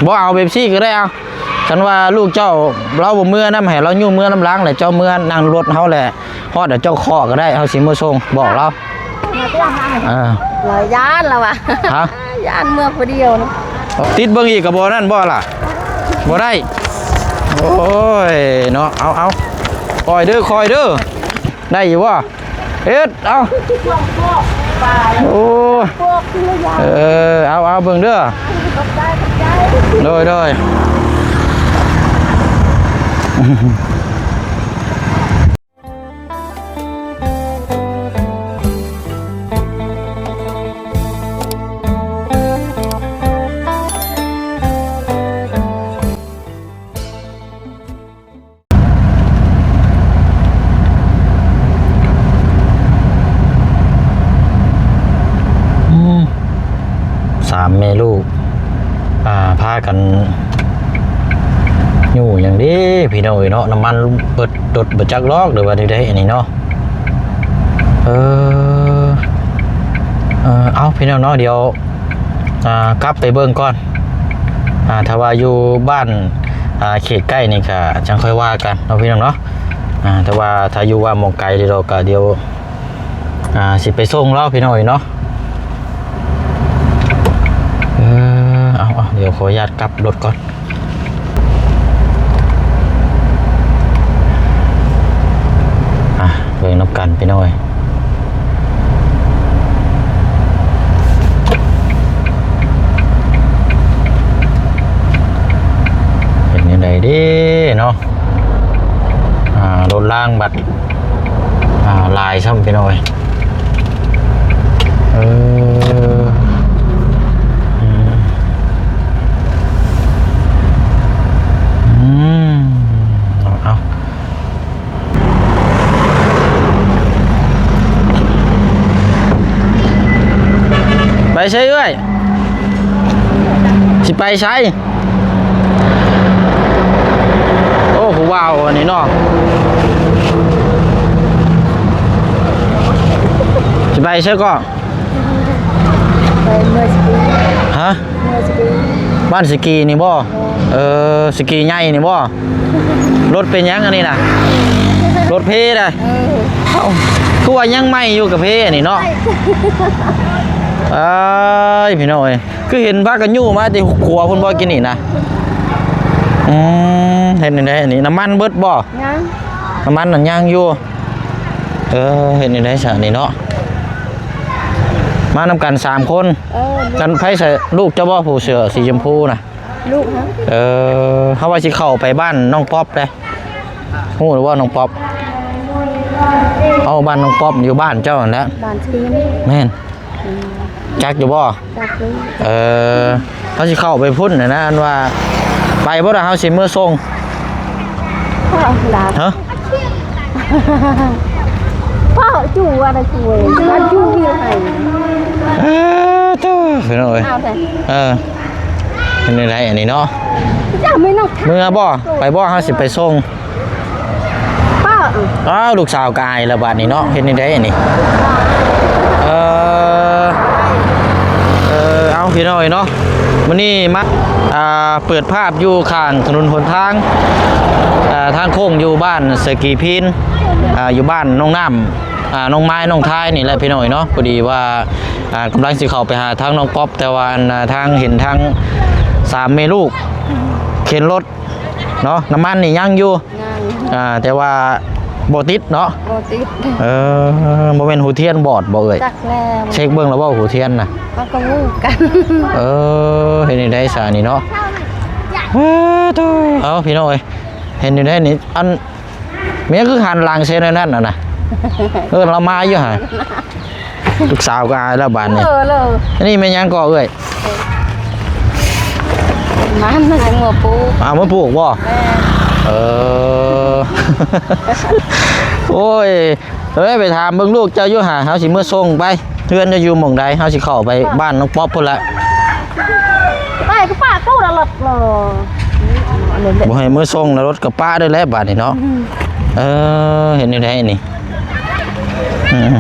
ບໍ່ເອົາເປັບຊີກໍໄດ້ ເອົາ ຄັນວ່າລູກເຈົ້າລາວບໍ່ເມືອນຳ ໃຫ້ລາວຍູ້ເມືອນຳຫຼັງ ແລ້ວເຈົ້າເມືອນັ່ງລົດເຮົາແຫຼະ ຮອດແລ້ວເຈົ້າເຄາະກໍໄດ້ ເຮົາຊິມາສົ່ງ ບອກລາວ. ເອີ ລາວຢ້ານລາວວ່າ ຮະ? ຢ້ານເມືອຜູ້ດຽວນະ. ຕິດເບິ່ງອີກກໍບໍ່ນັ້ນບໍ່ລະ? ບໍ່ໄດ້. ໂອ້ຍເນາະ ເອົາໆ ຄ່ອຍເດີ ຄ່ອຍເດີ. ໄດ້ຢູ່ບໍ່? ເຮັດ ເອົາ ໂອ້ຍ ເອີ ເອົາ ເອົາ ເບິ່ງເດີ. ໂດຍ ໂດຍ. ອືມ ສາມແມ່ລູກ ອ່າ ພາກັນຍູ້ຫຍັງເດ້ພີ່ນ້ອງເອີຍເນາະ ນ້ຳມັນເບິດລົດບໍ່ຈັກດອກ ຫຼືວ່າແນວໃດອັນນີ້ເນາະ. ເອີ ເອີ ເອົາ ພີ່ນ້ອງເນາະ ດຽວ ອ່າ ກັບໄປເບິ່ງກ່ອນ ອ່າ ຖ້າວ່າຢູ່ບ້ານ ອ່າ ເຂດໃກ້ນີ້ກະຈັ່ງຄ່ອຍວ່າກັນເນາະ ພີ່ນ້ອງເນາະ. ອ່າ ແຕ່ວ່າຖ້າຢູ່ວ່າໝ່ອງໄກເດດອກກະດຽວ ອ່າ ຊິໄປສົ່ງລາວ ພີ່ນ້ອງເອີຍເນາະ. ເອີ ເອົາໆ ດຽວຂໍອະນຸຍາດກັບລົດກ່ອນ. ອ່ະ ເບິ່ງນຳກັນພີ່ນ້ອງເອີຍ ເປັນແນວໃດເດ້ເນາະ. ອ່າ ລົດລາງບັດ ອ່າ ຫຼາຍຊ້ຳພີ່ນ້ອງເອີຍ. ເອີ ອືມ ອືມ ເອົາ ເອົາ ໄປໃສເອື້ອຍ? ຊິໄປໃສ? ໂອ້ ຜູ້ບ່າວອັນນີ້ເນາະ ຊິໄປໃສກໍ? ໄປເມືອສະກີ. ຮະ? ເມືອສະກີ. ບ້ານສະກີນີ້ບໍ່? ເອີ ສະກີໃຫຍ່ນີ້ບໍ່? ລົດເປັນຫຍັງອັນນີ້ນະ? ລົດເພໄດ໋. ເອີ ເອົ້າ ຄືວ່າຍັງໃໝ່ຢູ່ກະເພອັນນີ້ເນາະ. ເອີຍ ພີ່ນ້ອງເອີຍ ຄືເຫັນພາກັນຍູ້ມາແຕ່ຂົວພຸ້ນບໍ່ ກິນນີ້ນະ? ອືມ ເຮັດແນວໃດອັນນີ້ ນ້ຳມັນເບິດບໍ່? ຍັງ. ນ້ຳມັນນັ້ນຍັງຢູ່. ເອີ ເຮັດແນວໃດຊະນີ້ເນາະ ມານຳກັນສາມຄົນ. ເອີ ກັນ ໃຜໃສ່ ລູກເຈົ້າບໍ່ ຜູ້ເສື້ອສີຊົມພູນະ? ລູກເຮົາ. ເອີ ເຮົາວ່າຊິເຂົ້າໄປບ້ານນ້ອງປັອບເດ້ ຮູ້ຫຼືບໍ່ນ້ອງປັອບ? ເອົາ ບ້ານນ້ອງປັອບຢູ່ບ້ານເຈົ້າຫັ້ນແຫຼະ. ບ້ານທີ່ນີ້. ແມ່ນ. ອືມ ຈັກຢູ່ບໍ່? ຈັກຢູ່. ເອີ ເຮົາຊິເຂົ້າໄປພຸ້ນນະ ອັນວ່າໄປບໍ່ລະ ເຮົາຊິເມືອສົ່ງ. ເອີ ລາ ຮະ? ພໍ່ຈູວ່າໄດ້ຊ່ວຍ ວ່າຈູວິວໃຫ້. ເອີ ໂທ້ ພີ່ນ້ອງເອີຍ ເອີ ເປັນຈັ່ງໃດອັນນີ້ເນາະ? ເມືອບໍ່? ໄປບໍ່? ເຮົາຊິໄປສົ່ງ. ອ້າວ ລູກສາວກະອາຍແລ້ວບາດນີ້ເນາະ ເຮັດແນວໃດອັນນີ້? ເອີ ເອີ ເອົາ ພີ່ນ້ອງເອີຍເນາະ ມື້ນີ້ມາ ອ່າ ເປີດພາບຢູ່ຂ້າງຖະໜົນຫົນທາງ ອ່າ ທາງໂຄ້ງຢູ່ບ້ານເສືອກີພີນ ອ່າ ຢູ່ບ້ານໜອງນ້ຳ ອ່າ ໜອງໄມ້ ໜອງທາຍນີ້ແຫຼະ ພີ່ນ້ອງເອີຍເນາະ. ພໍດີວ່າ ອ່າ ກຳລັງຊິເຂົ້າໄປຫາທາງນ້ອງປັອບ ແຕ່ວ່າ ອັນ ອ່າ ທາງ ເຫັນທາງສາມແມ່ລູກເຂັນລົດ ເນາະ ນ້ຳມັນນີ້ຍັງຢູ່ ຍັງ ອ່າ ແຕ່ວ່າບໍ່ຕິດເນາະ ບໍ່ຕິດ. ເອີ ບໍ່ແມ່ນຫົວທຽນບອດບໍ່ເອີຍ? ຈັກແລ້ວ ເຊັກເບິ່ງແລ້ວບໍ່ຫົວທຽນນະ? ເຮົາກໍຮູ້ກັນ. ເອີ ເຮັດແນວໃດຊະນີ້ເນາະ? ເອີ ໂທ້ ເອົາ ພີ່ນ້ອງເອີຍ ເຮັດແນວໃດນີ້ ອັນ ແມ່ຄືຫັນຫຼັງໃສ່ແນວນັ້ນນະ ເອີ້ນລາວມາຢູ່ຫາ. ລູກສາວກໍອາຍແລ້ວບາດນີ້. ເອີ ເລີ ອັນນີ້ແມ່ນຫຍັງກໍເອື້ອຍ? ມັນ ມັນເອົາມາປູກ. ເອົາມາປູກບໍ່? ແມ່ນ. ເອີ ໂອ້ຍ ເອີຍ ໄປຖາມເບິ່ງລູກເຈົ້າຢູ່ຫາ ເຮົາຊິເມືອສົ່ງໄປ. ເຮືອນເຈົ້າຢູ່ໝ່ອງໃດ? ເຮົາຊິເຂົ້າໄປບ້ານນ້ອງປັອບພຸ້ນລະ. ໄປກໍປະກູລະລົດເນາະ. ບໍ່ໃຫ້ເມືອສົ່ງລະ ລົດກໍປະໄດ້ແລ້ວບາດນີ້ເນາະ. ອືມ ເອີ ເຮັດແນວໃດນີ້? ອືມ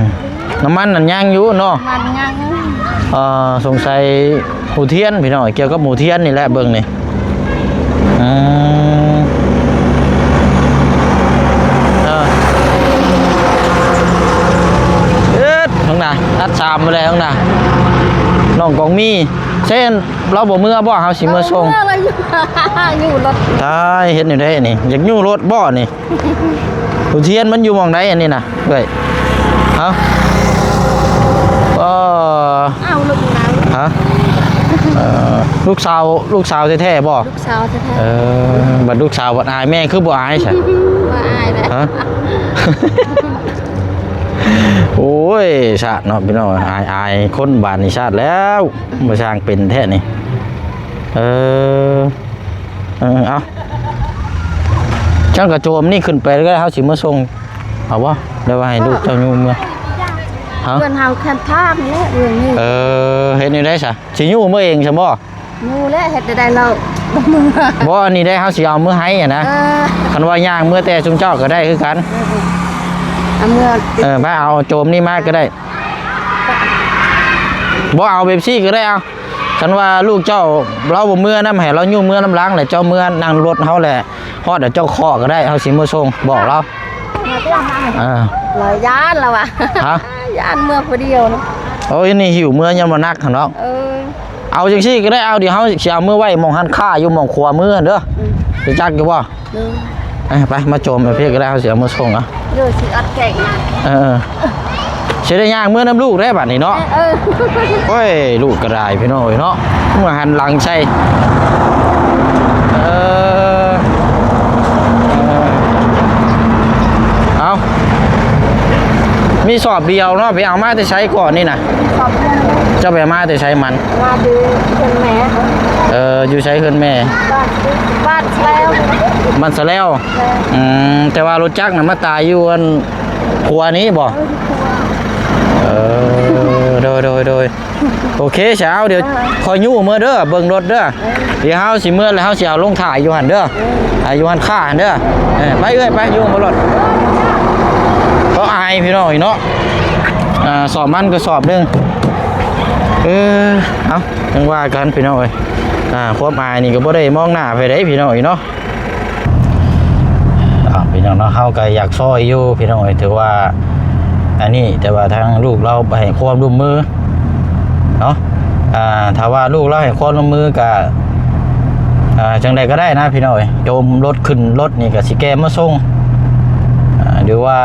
ນ້ຳມັນນັ້ນຍັງຢູ່ເນາະ? ນ້ຳມັນຍັງ. ເອີ ສົງໄສຫົວທຽນພີ່ນ້ອງ ກ່ຽວກັບຫົວທຽນນີ້ແຫຼະ ເບິ່ງນີ້. ເອີ ເອີ ເອີ ທາງໜ້າ ນັດສາມໄປແລ້ວ ທາງໜ້າ ນ້ອງກອງມີ ເຊັ່ນ ລາວບໍ່ເມືອບໍ່? ເຮົາຊິເມືອສົ່ງ ເອີ ລາວຢູ່ ຢູ່ລົດ ຕາຍ ເຮັດແນວໃດນີ້? ຢາກຍູ້ລົດບໍ່ນີ້? ຮູທຽນມັນຢູ່ໝ່ອງໃດອັນນີ້ນະ ເອື້ອຍ? ຮະ? ເອີ ອ້າວ ລູກນາງ ຮະ? ເອີ ລູກສາວ ລູກສາວແທ້ໆບໍ່? ລູກສາວແທ້ໆ ເອີ ບັດລູກສາວບັດອາຍແມ່ ຄືບໍ່ອາຍຊະ? ບໍ່ອາຍແຫຼະ ຮະ? ໂອ້ຍ ຊາດເນາະພີ່ນ້ອງ ອາຍ ອາຍຄົນບາດນີ້ ຊາດແລ້ວ ບໍ່ຊ່າງເປັນແທ້ນີ້ ເອີ ເອີ ເອົາ ຈັ່ງກະໂຈມນີ້ຂຶ້ນໄປ ແລ້ວເຮົາຊິມາສົ່ງ ເອົາບໍ່? ຫຼືວ່າໃຫ້ລູກເຈົ້າຍູ້ເມືອ? ຮະ? ເພື່ອນເຮົາແຄມທາງແຫຼະ ເບື້ອງນີ້ ເອີ ເຮັດແນວໃດຊະ? ຊິຍູ້ເມືອເອງຊະບໍ່? ຢູ່ແຫຼະ ເຮັດແນວໃດລາວບໍ່ເມືອ? ບໍ່ ອັນນີ້ໄດ້ ເຮົາຊິເອົາເມືອໃຫ້ຫັ້ນນະ ເອີ ຄັນວ່າຍ່າງເມືອແຕ່ຊຸມເຈົ້າກະໄດ້ຄືກັນ ເອີ ເອົາເມືອ ເອີ ໄປເອົາໂຈມນີ້ມາກະໄດ້ ບໍ່ ເອົາແບບຊີ້ກະໄດ້ ເອົາ ຄັນວ່າລູກເຈົ້າລາວບໍ່ເມືອນຳ ໃຫ້ລາວຍູ້ເມືອນຳຫຼັງ ແລ້ວເຈົ້າເມືອນັ່ງລົດເຮົາແຫຼະ ຮອດແລ້ວເຈົ້າເຄາະກະໄດ້ ເຮົາຊິເມືອສົ່ງ ບອກລາວ ເອີ ລາວຢ້ານລາວວ່າ ຮະ? ຢ້ານເມືອຜູ້ດຽວນະ ໂອ້ຍ ນີ້ຫິ້ວເມືອຍັງບໍ່ໜັກຫັ້ນດອກ ເອີ ເອົາຈັ່ງຊີ້ກະໄດ້ ເອົາ ດຽວເຮົາຊິເອົາເມືອໄວ້ໝ່ອງຮ້ານຄ້າຢູ່ໝ່ອງຂວາມືຫັ້ນເດີ ອືມ ຮູ້ຈັກຢູ່ບໍ່? ເອີ ເອີ ໄປ ມາໂຈມໄປເພກກະໄດ້ ເຮົາຊິເອົາມາສົ່ງເອົາ ໂດຍ ຊິອັດແກງ ເອີ ຊິໄດ້ຍ່າງເມືອນຳລູກໄດ້ບາດນີ້ເນາະ ເອີ ໂອ້ຍ ລູກກະໄດ້ພີ່ນ້ອງເອີຍເນາະ ມາຫັນຫຼັງໃສ່ ເອີ ເອົາ ມີສອບດຽວເນາະ ໄປເອົາມາແຕ່ໃສກ່ອນນີ້ນະ? ສອບດຽວ ເຈົ້າໄປເອົາມາແຕ່ໃສມັນ? ມາຢູ່ເຮືອນແມ່ ເອີ ຢູ່ໃສເຮືອນແມ່? ບ້ານ ບ້ານສະແລວ ບ້ານສະແລວ ແມ່ນ ອືມ ແຕ່ວ່າລົດຈັກນະມາຕາຍຢູ່ອັນຂົວນີ້ບໍ່? ເອີ ຢູ່ຂົວ ເອີ ໂດຍ ໂດຍ ໂດຍ ໂອເຄ ຊາວ ດຽວ ເອີ ຄ່ອຍຍູ້ເມືອເດີ ເບິ່ງລົດເດີ ເອີ ດຽວເຮົາຊິເມືອແລ້ວເຮົາຊິເອົາລົງຖ້າຢູ່ຫັ້ນເດີ ເອີ ອ່າ ຢູ່ຮ້ານຄ້າຫັ້ນເດີ ເອີ ໄປເອື້ອຍ ໄປ ຢູ່ເມືອລົດ ກໍອາຍພີ່ນ້ອງເນາະ ອ່າ ສອບມັນກະສອບໜຶ່ງ ເອີ ເອົາ ຈັ່ງວ່າກັນພີ່ນ້ອງເອີຍ ອ່າ ຄວາມອາຍນີ້ກະບໍ່ໄດ້ມອງໜ້າໃຜໃດພີ່ນ້ອງເອີຍເນາະ ອ່າ ພີ່ນ້ອງເນາະ ເຮົາກະຢາກຊ່ອຍຢູ່ພີ່ນ້ອງເອີຍ ຖືວ່າອັນນີ້ ແຕ່ວ່າທາງລູກລາວບໍ່ໃຫ້ຄວາມຮ່ວມມືເນາະ ອ່າ ຖ້າວ່າລູກລາວໃຫ້ຄວາມຮ່ວມມືກະ ອ່າ ຈັ່ງໃດກະໄດ້ນະພີ່ນ້ອງເອີຍ ໂຈມລົດຂຶ້ນລົດນີ້ກະຊິແກ່ມາສົ່ງ ອ່າ ຫຼືວ່າ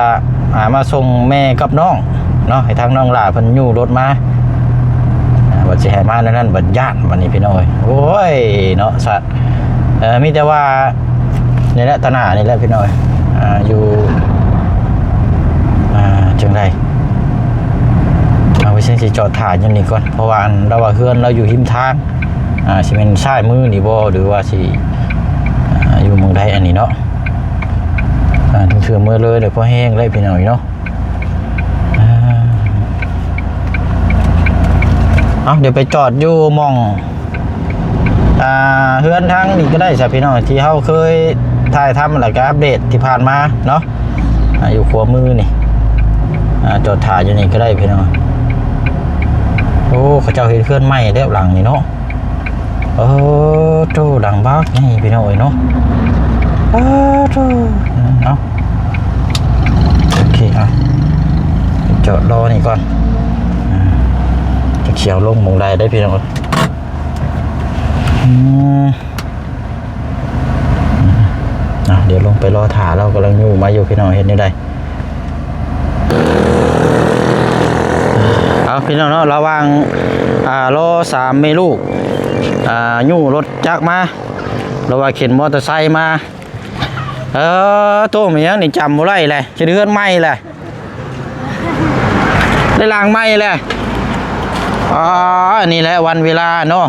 ອ່າ ມາສົ່ງແມ່ກັບນ້ອງເນາະ ໃຫ້ທາງນ້ອງຫຼ້າເພິ່ນຍູ້ລົດມາ ອ່າ ວ່າຊິໃຫ້ມາແນວນັ້ນ ບັດຢ້ານບັດນີ້ພີ່ນ້ອງເອີຍ ໂອ້ຍ ເນາະ ສາດ ເອີ ມີແຕ່ວ່ານີ້ແຫຼະ ຕາໜ້ານີ້ແຫຼະພີ່ນ້ອງເອີຍ ອ່າ ຢູ່ ອ່າ ຈັ່ງໃດ ເອົາ ໄວ້ຊັ້ນຊິຈອດຖ້າຢູ່ນີ້ກ່ອນ ເພາະວ່າອັນ ລາວວ່າເຮືອນລາວຢູ່ຮິມທາງ ອ່າ ຊິແມ່ນຊ້າຍມືນີ້ບໍ່ ຫຼືວ່າຊິ ອ່າ ຢູ່ໝ່ອງໃດອັນນີ້ເນາະ ອ່າ ເທື່ອເມືອເລີຍ ແລ້ວພໍແຮງເລີຍພີ່ນ້ອງເນາະ ອ່າ ເອົາ ດຽວໄປຈອດຢູ່ໝ່ອງ ອ່າ ເຮືອນທາງນີ້ກະໄດ້ຊະພີ່ນ້ອງ ທີ່ເຮົາເຄີຍຖ່າຍທຳ ແລ້ວກະອັບເດດທີ່ຜ່ານມາເນາະ ອ່າ ຢູ່ຂວາມືນີ້ ອ່າ ຈອດຖ້າຢູ່ນີ້ກະໄດ້ພີ່ນ້ອງ ໂອ້ ເຂົາເຈົ້າເຮັດເຮືອນໃໝ່ແລ້ວຫຼັງນີ້ເນາະ ເອີ ໂທ້ ຫຼັງບັກໃຫຍ່ພີ່ນ້ອງເອີຍເນາະ ເອີ ໂທ້ ເອົາ ໂອເຄ ເອົາ ຈອດລໍນີ້ກ່ອນ ອ່າ ຈັກຊິເອົາລົງໝ່ອງໃດເດ້ພີ່ນ້ອງເອີຍ ອືມ ອ່າ ດຽວລົງໄປລໍຖ້າ ລາວກຳລັງຍູ້ມາຢູ່ພີ່ນ້ອງ ເຮັດແນວໃດ ເອົາ ພີ່ນ້ອງເນາະ ລະຫວ່າງ ອ່າ ລໍສາມແມ່ລູກ ອ່າ ຍູ້ລົດຈັກມາ ລະວ່າເຂັນມໍເຕີໄຊມາ ເອີ ໂທ້ ແມ່ນຫຍັງນີ້ ຈຳບໍ່ໄດ້ແຫຼະ ເຮັດເຮືອນໃໝ່ແຫຼະ ໄດ້ຫຼັງໃໝ່ແຫຼະ ອໍ ນີ້ແຫຼະວັນເວລາເນາະ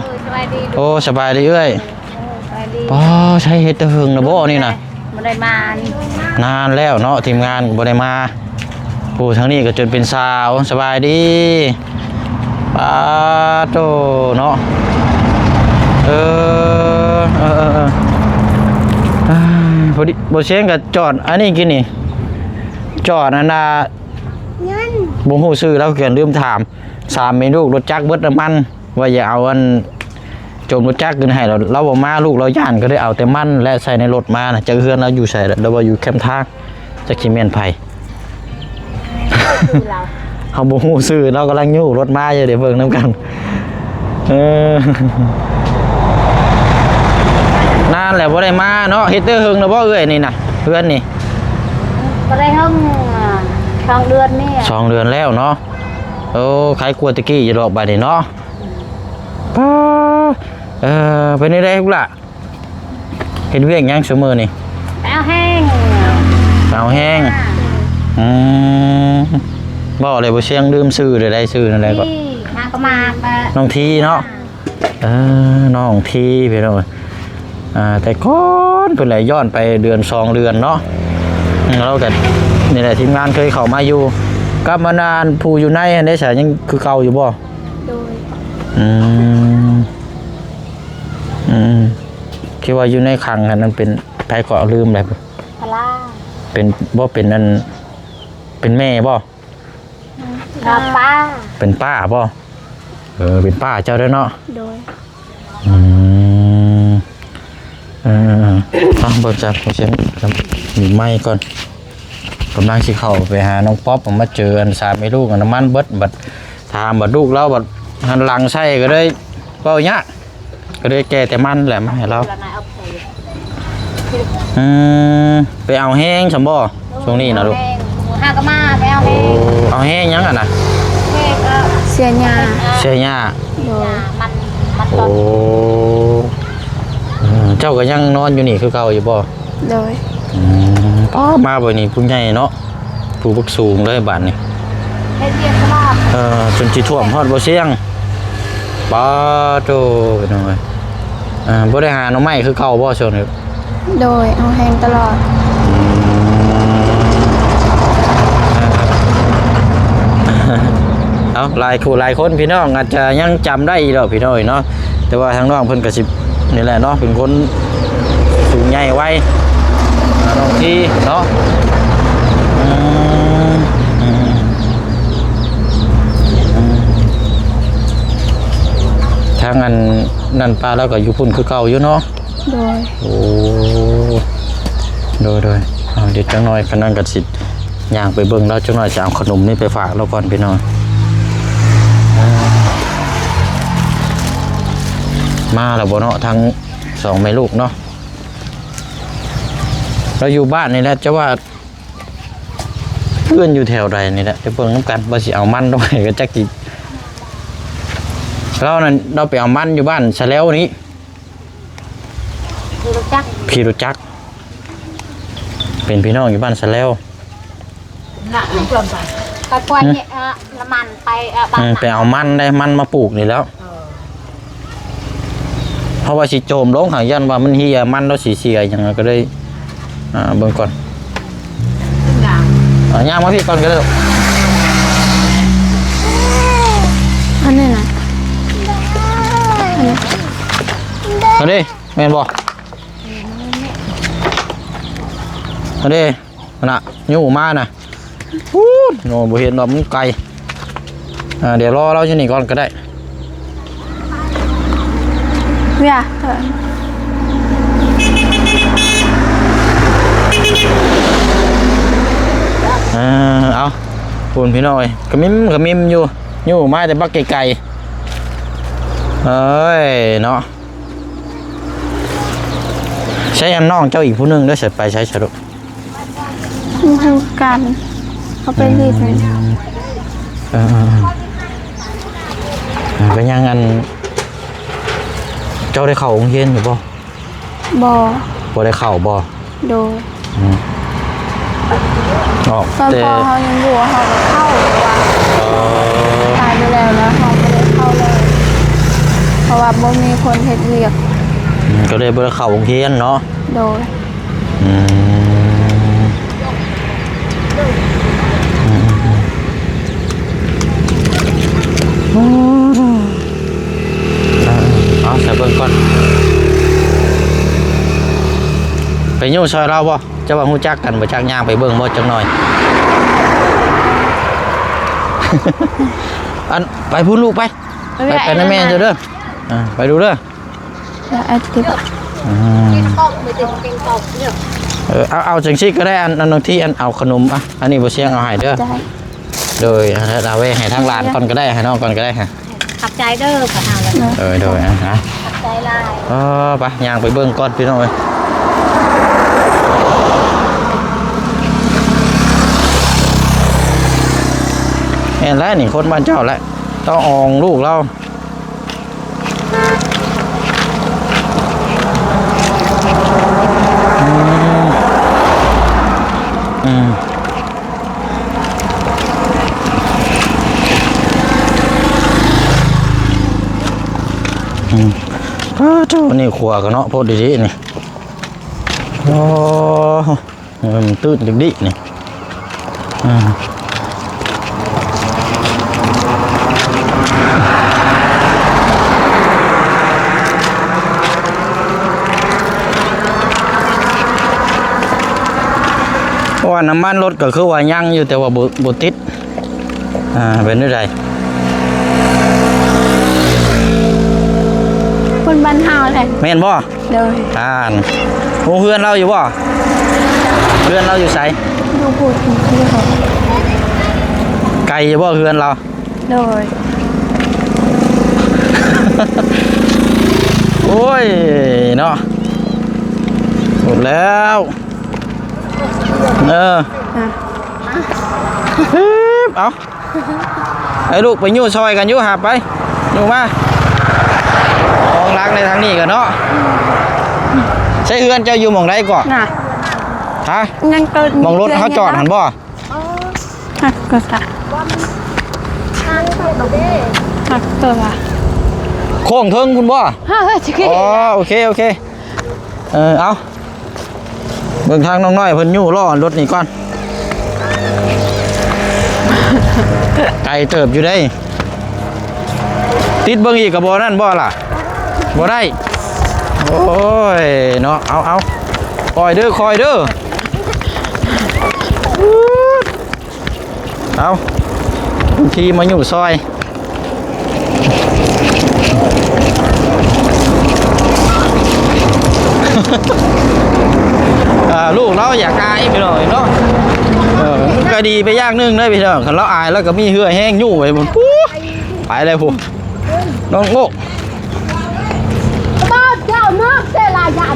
ໂອ້ ສະບາຍດີເອື້ອຍ ໂອ້ ສະບາຍດີ ອໍ ໃຊ້ເຮັດແຕ່ເຫິງລະບໍ່ນີ້ນະ ບໍ່ໄດ້ມານີ້ ນານແລ້ວເນາະ ທີມງານບໍ່ໄດ້ມາ ໂອ້ ທາງນີ້ກະຈົນເປັນສາວ ສະບາຍດີ ປາໂຕເນາະ ເອີ ເອີ ເອີ ເອີ ອ່າ ພໍດີ ບໍ່ຊຽງກະຈອດອັນນີ້ກິນນີ້ ຈອດອັນນ່າ ຍັງ ບໍ່ຮູ້ຊື່ລາວ ກະລືມຖາມ ສາມແມ່ລູກລົດຈັກເບິດນ້ຳມັນ ວ່າຢາກເອົາອັນ ໂຈມລົດຈັກຂຶ້ນໃຫ້ ລາວ ລາວບໍ່ມາ ລູກລາວຢ້ານ ກໍເລີຍເອົາແຕ່ມັນ ແລະ ໃສ່ໃນລົດມານະ. ຈັກເຮືອນລາວຢູ່ໃສລະ ລາວວ່າຢູ່ແຄມທາງ ຈັກຊິແມ່ນໃຜ. ຄືລາວ ເຮົາບໍ່ຮູ້ຊື່ ລາວກຳລັງຍູ້ລົດມາຢູ່ ດຽວເບິ່ງນຳກັນ. ເອີ ນານແລ້ວບໍ່ໄດ້ມາເນາະ. ເຮັດແຕ່ເຫິງແລ້ວບໍ່ເອື້ອຍນີ້ນະ ເຮືອນນີ້? ບໍ່ໄດ້ເຫິງ ສອງເດືອນນີ້ ສອງເດືອນແລ້ວເນາະ. ໂອ້ ຂາຍກວ່າແຕ່ກີ້ຢູ່ດອກບາດນີ້ເນາະ. ປ້າ ເອີ ເປັນແນວໃດລູກຫຼ້າ? ເຮັດວຽກຫຍັງຊຸມື້ນີ້? ໄປເອົາແຮງ ໄປເອົາແຮງ. ອືມ ເວົ້າແລ້ວບໍ່ຊຽງ ລືມຊື່ແລ້ວ ໄດ້ຊື່ນັ້ນແຫຼະ ນີ້ ຫາກໍມາ ນ້ອງທີເນາະ. ເອີ ນ້ອງທີ ພີ່ນ້ອງເອີຍ. ອ່າ ແຕ່ກ່ອນພຸ້ນແຫຼະ ຍ້ອນໄປເດືອນສອງເດືອນເນາະ. ອືມ ລາວກໍ ນີ້ແຫຼະ ທີມງານເຄີຍເຂົ້າມາຢູ່ ກັບມານານ ຜູ້ຢູ່ໃນຫັ້ນເດ້ ສາ ຍັງຄືເກົ່າຢູ່ບໍ່? ໂດຍ. ອືມ ອືມ ທີ່ວ່າຢູ່ໃນຂັງຫັ້ນ ມັນເປັນໃຜກໍລືມແລ້ວ. ພະລາ ເປັນ ບໍ່ເປັນອັນ ເປັນແມ່ບໍ່? ອືມ ປ້າ ເປັນປ້າບໍ່? ເອີ ເປັນປ້າເຈົ້າເດ້ເນາະ. ໂດຍ. ອືມ ເອີ ເອົາ ເບິ່ງຊະ ເບິ່ງຊະ ມີໄມ້ກ່ອນ. ກຳລັງຊິເຂົ້າໄປຫານ້ອງປັອບ ມາເຈີອັນສາມແມ່ລູກ ອັນນ້ຳມັນເບິດ ບັດຖາມ ບັດລູກລາວ ບັດຫັນຫຼັງໃສ່ ກໍເລີຍເວົ້າຍາກ ກໍເລີຍແກ່ແຕ່ມັນແຫຼະມາໃຫ້ລາວ. ອືມ ໄປເອົາແຮງຊັ້ນບໍ່? ຊ່ວງນີ້ນະລູກ ຫາກໍມາໄປເອົາແຮງ. ໂອ້ ເອົາແຮງຫຍັງຫັ້ນນະ? ເສຍຫຍ້າ ເສຍຫຍ້າ. ໂດຍ. ໂອ້ ເອີ ເຈົ້າກໍຍັງນອນຢູ່ນີ້ຄືເກົ່າຢູ່ບໍ່? ໂດຍ. ອືມ ປ້າ ມາບັດນີ້ຜູ້ໃຫຍ່ເນາະ ຜູ້ບັກສູງເລີຍບາດນີ້ ເຮັດວຽກຕະຫຼອດ. ເອີ ຈົນຊິຖ້ວມຮອດບໍ່ຊຽງ. ປ້າໂຕ ພີ່ນ້ອງເອີຍ. ອ່າ ບໍ່ໄດ້ຫາໜໍ່ໄມ້ຄືເກົ່າບໍ່ຊ່ວງນີ້? ໂດຍ ເອົາແຮງຕະຫຼອດ. ເອົາ ຫຼາຍຜູ້ຫຼາຍຄົນ ພີ່ນ້ອງອາດຈະຍັງຈຳໄດ້ຢູ່ດອກ ພີ່ນ້ອງເອີຍເນາະ. ແຕ່ວ່າທາງນ້ອງເພິ່ນກໍຊິ ນີ້ແຫຼະເນາະ ເປັນຄົນສູງໃຫຍ່ໄວ ອ່າ ນ້ອງທີເນາະ. ອືມ ອືມ ອືມ ທາງອັນນັ້ນ ປ້າລາວກໍຢູ່ພຸ້ນຄືເກົ່າຢູ່ເນາະ? ໂດຍ. ໂອ້ ໂດຍ ໂດຍ. ເອົາ ດຽວຈັກໜ້ອຍ ຄັນນັ້ນກໍຊິຍ່າງໄປເບິ່ງລາວຈັກໜ້ອຍ ຊິເອົາຂະໜົມນີ້ໄປຝາກລາວກ່ອນ ພີ່ນ້ອງ. ມາແລ້ວບໍ່ເນາະ ທັງສອງແມ່ລູກເນາະ? ລາວຢູ່ບ້ານນີ້ແຫຼະ ຈະວ່າເຮືອນຢູ່ແຖວໃດນີ້ແຫຼະ ໄປເບິ່ງນຳກັນ ວ່າຊິເອົາມັນຕົງໃດ ກໍຈັກຊິ ລາວນັ້ນ ລາວໄປເອົາມັນຢູ່ບ້ານສະແລວນີ້ ຂີ່ລົດຈັກ ຂີ່ລົດຈັກ ເປັນພີ່ນ້ອງຢູ່ບ້ານສະແລວ. ນະ ໄປປ່ອຍ ເອີ ນ້ຳມັນໄປ ເອີ ບ້ານ ອືມ ນະ ໄປເອົາມັນໄດ້ ມັນມາປູກນີ້ແລ້ວ. ເອີ ເພາະວ່າຊິໂຈມລົງຫັ້ນ ຢ້ານວ່າມັນເຫ່ຍ ມັນລາວຊິເສຍຫຍັງ ກໍເລີຍ ອ່າ ເບິ່ງກ່ອນ. ອ່າ ຍ່າງມາພີ້ກ່ອນກໍໄດ້ລູກ. ອັນນີ້ນະ ອັນນີ້ ອັນນີ້ແມ່ນບໍ່? ອັນນີ້ ຫັ້ນນະ ຍູ້ມານະ ປູ້ນ ໂອ້ ບໍ່ເຫັນດອກ ມັນໄກ. ອ່າ ດຽວລໍລາວຢູ່ນີ້ກ່ອນກໍໄດ້. ເວຍ ເອີ ເອົາ ພຸ້ນ ພີ່ນ້ອງເອີຍ ຂະມິມຂະມິມຢູ່ ຍູ້ມາແຕ່ບັກໄກໆ. ເອີຍ ເນາະ. ໃຊ້ອັນນ້ອງເຈົ້າອີກຜູ້ໜຶ່ງເດີ ໃສ ໄປໃສສະດຸ? ບໍ່ຮູ້ຄືກັນ ເຂົາໄປຫຼິ້ນ. ເອີ ເປັນຫຍັງ ອັນ ເຈົ້າໄດ້ເຂົ້າໂຮງຮຽນຢູ່ບໍ່? ບໍ່ ບໍ່ໄດ້ເຂົ້າບໍ່? ໂດຍ. ອືມ ອອກ ຕອນ ແຕ່ ພໍ່ເຮົາຍັງຢູ່ ເຮົາກໍເຂົ້າ ເອີ ຕາຍໄປແລ້ວ ແລ້ວເຮົາບໍ່ໄດ້ເຂົ້າເລີຍ ເພາະວ່າບໍ່ມີຄົນເຮັດວຽກ. ອືມ ກໍເລີຍບໍ່ໄດ້ເຂົ້າໂຮງຮຽນເນາະ? ໂດຍ. ອືມ ອືມ ອືມ ເອົາ ໃສ່ເບິ່ງກ່ອນ ໄປຍູ້ຊ່ອຍລາວບໍ່? ເຈົ້າວ່າຮູ້ຈັກກັນບໍ່ຈັກ ຍ່າງໄປເບິ່ງບໍ່ຈັກໜ້ອຍ? ອັນ ໄປພຸ້ນລູກ ໄປ ໄປ ໄປນຳແມ່ເຈົ້າເດີ. ອ່າ ໄປດູເດີ. ອືມ ເອີ ເອົາ ເອົາຈັ່ງຊີ້ກໍໄດ້ ອັນ ອັນ ນ້ອງທີ ອັນ ເອົາຂະໜົມ ອ່ະ ອັນນີ້ບໍ່ຊຽງເອົາໃຫ້ເດີ ໄດ້ ໂດຍ ເອົາໄວ້ໃຫ້ທາງຫຼານກ່ອນກໍໄດ້ ໃຫ້ນ້ອງກ່ອນກໍໄດ້ ຂອບໃຈເດີ ຂອບໃຈເດີ ອ່ະ ຂອບໃຈຫຼາຍ ເອີ ໄປ ຍ່າງໄປເບິ່ງກ່ອນພີ່ນ້ອງເອີຍ ແມ່ນແລ້ວນີ້ ຄົນບ້ານເຈົ້າແຫຼະ ຕ້ອງອອງລູກລາວ ອືມ ອືມ ອືມ ອ້າໂທ້ ນີ້ຂົວກໍເນາະ ໂພດດີໆ ນີ້ ໂອ້ ມັນຕື້ນດິກໆ ນີ້ ອືມ ເພາະວ່ານ້ຳມັນລົດກໍຄືວ່າຍັງຢູ່ ແຕ່ວ່າບໍ່ ບໍ່ຕິດ ອ່າ ເປັນຈັ່ງໃດ? ຄົນບ້ານເຮົາແຫຼະ ແມ່ນບໍ່? ໂດຍ ອ່ານ ຮູ້ເຮືອນລາວຢູ່ບໍ່? ເຮືອນລາວຢູ່ໃສ? ຢູ່ພຸ້ນ ຢູ່ພຸ້ນ ໄກຢູ່ບໍ່ເຮືອນລາວ? ໂດຍ ໂອ້ຍ ເນາະ ໝົດແລ້ວ ເອີ ອ່ະ ເອົາ ໃຫ້ລູກໄປຍູ້ຊ່ອຍກັນຢູ່ ຫາໄປຍູ້ມາ ຂອງຫຼັງໃນທາງນີ້ກໍເນາະ ໃຊ້ເຮືອນເຈົ້າຢູ່ໝ່ອງໃດກໍ? ນະ ຮະ? ຍັງກໍ ໝ່ອງລົດເຮົາຈອດຫັ້ນບໍ່? ເອີ ຮັກກໍສະ ຮັກຕົວ ໂຄ້ງເທິງພຸ້ນບໍ່? ຮະ ເອີ ຊິຄິດ ອໍ ໂອເຄ ໂອເຄ ເອີ ເອົາ ເບິ່ງທາງນ້ອງນ້ອຍເພິ່ນຍູ້ລໍ້ລົດນີ້ກ່ອນ ໄກເຕີບຢູ່ເດ້ ຕິດເບິ່ງອີກກໍບໍ່ນັ້ນບໍ່ລະ ບໍ່ໄດ້ ໂອ້ຍເນາະ ເອົາ ເອົາ ຄ່ອຍເດີ ຄ່ອຍເດີ ເອົາ ບາງທີມາຢູ່ຊ່ອຍ ອ່າ ລູກລາວຢາກອາຍພີ່ນ້ອງເນາະ ເອີ ມັນກໍດີໄປຢ່າງໜຶ່ງເດ້ພີ່ນ້ອງ ຄັນລາວອາຍລາວກໍມີເຫື່ອແຮງຍູ້ໄປພຸ້ນ ໄປແລ້ວພຸ້ນ ນ້ອງໂອ້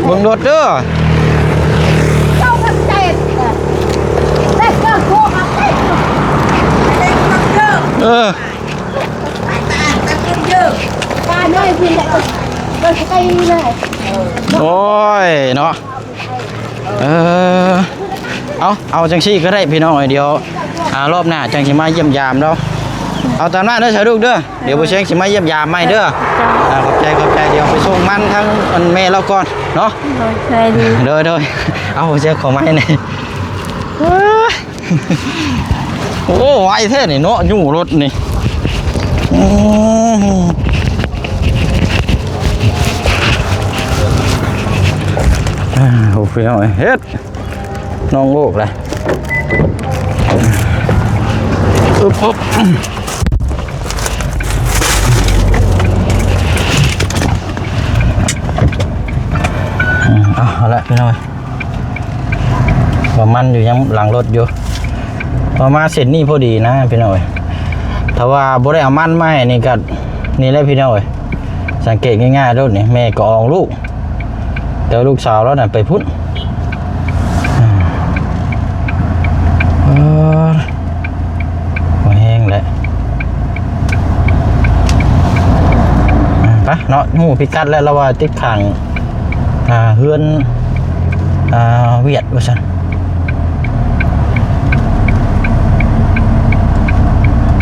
ເບິ່ງລົດເດີ ເອີ ໂອ້ຍເນາະ ເອີ ເອົາ ເອົາຈັ່ງຊີ້ກໍໄດ້ພີ່ນ້ອງເອີຍ ດຽວ ອ່າ ຮອບໜ້າຈັ່ງຊິມາຢ້ຽມຢາມເນາະ ເອົາຕາມນັ້ນເດີສາລູກເດີ ດຽວບໍ່ຊຽງຊິມາຢ້ຽມຢາມໃໝ່ເດີ ເຈົ້າ ອ່າ ຂອບໃຈ ຂອບໃຈ ດຽວໄປສົ່ງມັນທາງອັນແມ່ລາວກ່ອນເນາະ ໂດຍ ໂດຍ ເອົາ ບໍ່ຊຽງຂໍໄມ້ແດ່ ໂອ້ ໄວແທ້ນີ້ເນາະ ຍູ້ລົດນີ້ ອືມ ອ່າ ໂອ້ ພີ່ນ້ອງເອີຍ ເຮັດ ນ້ອງໂອກລະ ອຶບ ອຶບ ເອົາລະພີ່ນ້ອງ ວ່າມັນຢູ່ຍັງຫຼັງລົດຢູ່ ເພາະມາເສັ້ນນີ້ພໍດີນະພີ່ນ້ອງເອີຍ ຖ້າວ່າບໍ່ໄດ້ເອົາມັນມາໃຫ້ນີ້ກໍ ນີ້ແຫຼະພີ່ນ້ອງເອີຍ ສັງເກດງ່າຍໆໂລດນີ້ ແມ່ກໍອອງລູກ ແຕ່ວ່າລູກສາວລາວນັ້ນໄປພຸ້ນ ເອີ ບໍ່ແຮງແຫຼະ ໄປເນາະ ຮູ້ພິກັດແລ້ວ ລາວວ່າຕິດຂ້າງ ອ່າ ເຮືອນ ອ່າ ຫວຽດວ່າຊັ້ນ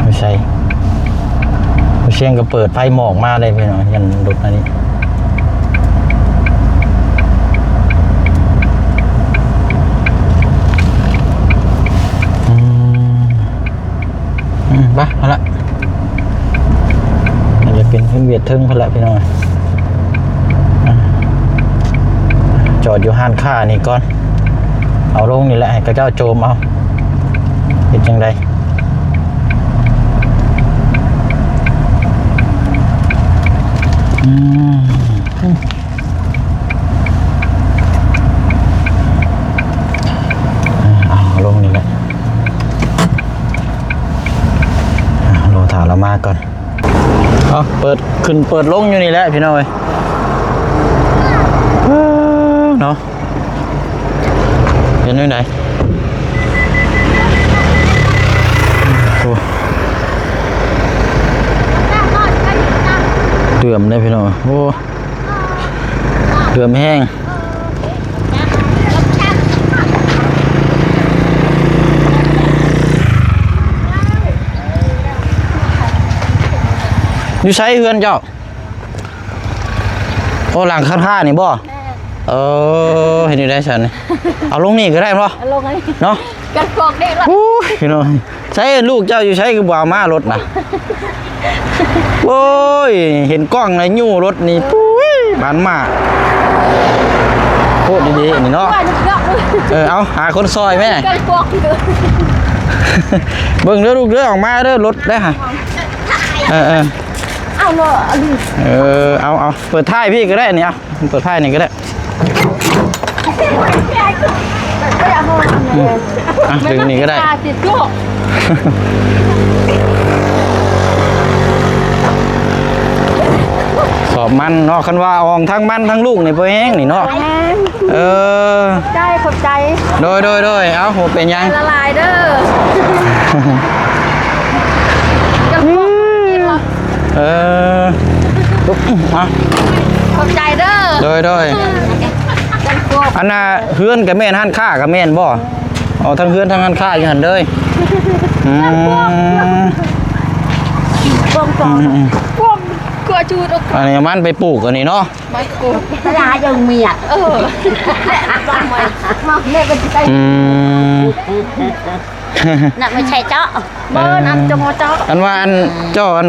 ຢູ່ໃສ ບໍ່ຊຽງກໍເປີດໄຟໝອກມາເລີຍພີ່ນ້ອງ ຍັນລົດອັນນີ້ ອືມ ອືມ ໄປ ເອົາລະ ອາດຈະເປັນເຮືອນຫວຽດເທິງພຸ້ນລະພີ່ນ້ອງ ອ່າ ຈອດຢູ່ຮ້ານຄ້ານີ້ກ່ອນ ເອົາລົງນີ້ແຫຼະ ໃຫ້ເຂົາເຈົ້າໂຈມເອົາ ເຮັດຈັ່ງໃດ ອືມ. ຂຶ້ນເປີດລົງຢູ່ນີ້ແຫຼະພີ່ນ້ອງເອີຍ ເອີ ເນາະ ເປັນຈັ່ງໃດ ໂອ້ ເດືອມເດ້ພີ່ນ້ອງ ໂອ້ ເດືອມແຮງ ຢູ່ໃສເຮືອນເຈົ້າ? ໂອ້ ຫຼັງຄາດໆນີ້ບໍ່? ແມ່ນ ເອີ ເຮັດຢູ່ໃດຊັ້ນນີ້ ເອົາລົງນີ້ກໍໄດ້ບໍ່? ເອົາລົງນີ້ເນາະ ກັນກອກເດ້ລະ ໂອ້ຍ ພີ່ນ້ອງ ໃສລູກເຈົ້າຢູ່ໃສ ຄືບໍ່ເອົາມາລົດນະ? ໂອ້ຍ ເຫັນກ້ອງແລ້ວຍູ້ລົດນີ້ ປຸ້ຍ ບານມາ ໂຄດດີໆນີ້ເນາະ ເອີ ເອົາ ຫາຄົນຊ່ອຍແມ້ ກັນກອກ ເບິ່ງເດີລູກເດີ ອອກມາເດີ ລົດເດີ ເອີໆ ເອົາເນາະ ເອີ ເອົາ ເອົາ ເປີດທ້າຍພີ້ກໍໄດ້ນີ້ ເອົາ ເປີດທ້າຍນີ້ກໍໄດ້ ອືມ ອ່ະ ດຶງນີ້ກໍໄດ້ ສອບມັນເນາະ ຄັນວ່າອອງທັງມັນທັງລູກນີ້ບໍ່ແຮງນີ້ເນາະ ແຮງ ເອີ ຂອບໃຈ ຂອບໃຈ ໂດຍ ໂດຍ ໂດຍ ເອົາ ບໍ່ເປັນຫຍັງ ລະລາຍເດີ ເອີ ເອົາ ຂອບໃຈເດີ ໂດຍ ໂດຍ ອັນນ່າ ເຮືອນກໍແມ່ນ ຮ້ານຄ້າກໍແມ່ນບໍ່? ເອົາ ທັງເຮືອນທັງຮ້ານຄ້າຢູ່ຫັ້ນເລີຍ ອືມ ອືມໆ ພວກ ພວກ ພວກ ອັນນີ້ມັນໄປປູກອັນນີ້ເນາະ ໄປປູກ ຕະຫຼາດຍັງມຽດ ເອີ ແມ່ເປັນໄປ ອືມ ນະ ບໍ່ໃຊ່ເຈາະ ບໍ່ ເອີ ນຳຈົງເຈາະ ອັນວ່າອັນເຈົ້າ ອັນ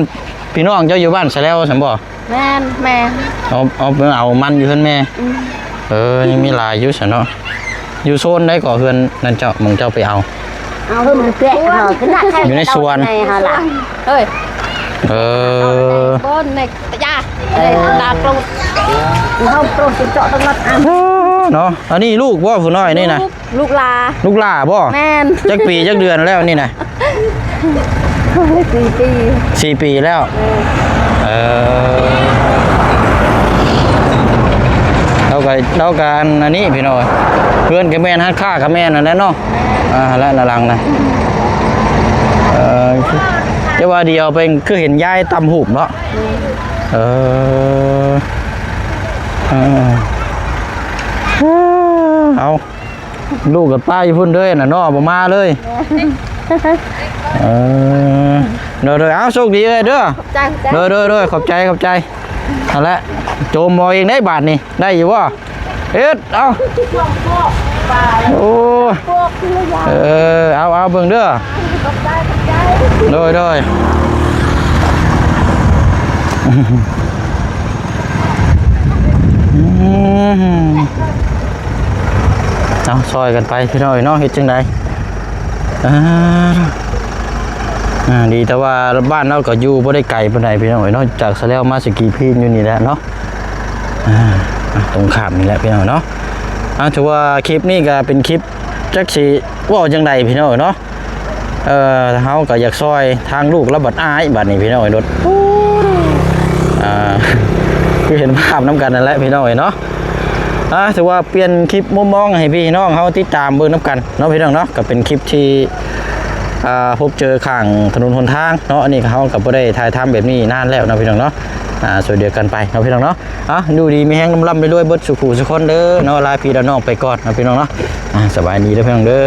ພີ່ນ້ອງເຈົ້າຢູ່ບ້ານສະແລ້ວຊັ້ນບໍ່? ແມ່ນ ແມ່ນ ເອົາ ເອົາ ເອົາມັນຢູ່ເຮືອນແມ່ ອືມ ເອີ ຍັງມີຫຼາຍຢູ່ຊັ້ນເນາະ ຢູ່ໂຊນໃດກໍເຮືອນນັ້ນເຈົ້າ ໝ່ອງເຈົ້າໄປເອົາ ເອົາເຮືອນແກະ ຢູ່ໃນສວນ ເອີ ເອີ ບ່ອນໃນ ຢາ ເອີ ຕາໂກຣດ ເຮົາໂກຣດເຈາະຕະຫຼອດ ເນາະ ອັນນີ້ລູກບໍ່ຜູ້ນ້ອຍນີ້ນະ? ລູກ ລູກຫຼ້າ ລູກຫຼ້າບໍ່? ແມ່ນ ຈັກປີຈັກເດືອນແລ້ວນີ້ນະ? ສີ່ປີ ສີ່ປີແລ້ວ ເອີ ເອີ ລາວກໍ ລາວກໍອັນ ອັນນີ້ພີ່ນ້ອງ ເຮືອນກໍແມ່ນ ຮ້ານຄ້າກໍແມ່ນນັ້ນແຫຼະເນາະ ອ່າ ແລະ ລະຫຼັງນະ ເອີ ແຕ່ວ່າດຽວໄປ ຄືເຫັນຍາຍຕຳຫູບເນາະ ເອີ ເອີ ເອົາ ລູກກັບປ້າຢູ່ພຸ້ນເດີນະເນາະ ບໍ່ມາເລີຍ ເອີ ໂດຍໆ ເອົາ ໂຊກດີເອີຍເດີ ຂອບໃຈ ຂອບໃຈ ໂດຍໆ ຂອບໃຈ ຂອບໃຈ ຫັ້ນແຫຼະ ໂຈມເອົາເອງໄດ໋ບາດນີ້ ໄດ້ຢູ່ບໍ່? ເຮັດ ເອົາ ໂອ້ຍ ເອີ ເອົາ ເອົາ ເບິ່ງເດີ ໂດຍໆ ອືມ ເອົາ ຊ່ອຍກັນໄປພີ່ນ້ອງເອີຍເນາະ ເຮັດຈັ່ງໃດ ອ່າ ອ່າ ດີແຕ່ວ່າບ້ານລາວກໍຢູ່ບໍ່ໄດ້ໄກປານໃດພີ່ນ້ອງເອີຍເນາະ ຈາກສະແລ້ວມາສະກີພີນຢູ່ນີ້ແຫຼະເນາະ ອ່າ ອ່າ ຕົງຂ້າມນີ້ແຫຼະພີ່ນ້ອງເນາະ ອ່າ ຖືວ່າຄລິບນີ້ກໍເປັນຄລິບ ຈັກຊິເວົ້າຈັ່ງໃດພີ່ນ້ອງເນາະ ເອີ ເຮົາກໍຢາກຊ່ອຍທາງລູກລະບັດອາຍ ບັດນີ້ພີ່ນ້ອງເອີຍ ລົດ ອ່າ ຄືເຫັນພາບນຳກັນນັ້ນແຫຼະພີ່ນ້ອງເອີຍເນາະ ອ່າ ຖືວ່າປ່ຽນຄລິບມຸມມອງໃຫ້ພີ່ນ້ອງເຮົາຕິດຕາມເບິ່ງນຳກັນເນາະພີ່ນ້ອງເນາະ ກໍເປັນຄລິບທີ່ ອ່າ ພົບເຈີຂ້າງຖະໜົນຫົນທາງເນາະ ອັນນີ້ເຮົາກໍບໍ່ໄດ້ຖ່າຍທຳແບບນີ້ນານແລ້ວເນາະພີ່ນ້ອງເນາະ ອ່າ ຊ່ວຍເຫຼືອກັນໄປເນາະພີ່ນ້ອງເນາະ ອ່າ ຢູ່ດີມີແຮງ ລ່ຳໆລວຍໆເບິດສູ່ຜູ້ສູ່ຄົນເດີເນາະ ລາພີ່ລານ້ອງໄປກ່ອນເນາະພີ່ນ້ອງເນາະ ອ່າ ສະບາຍດີເດີພີ່ນ້ອງເດີ.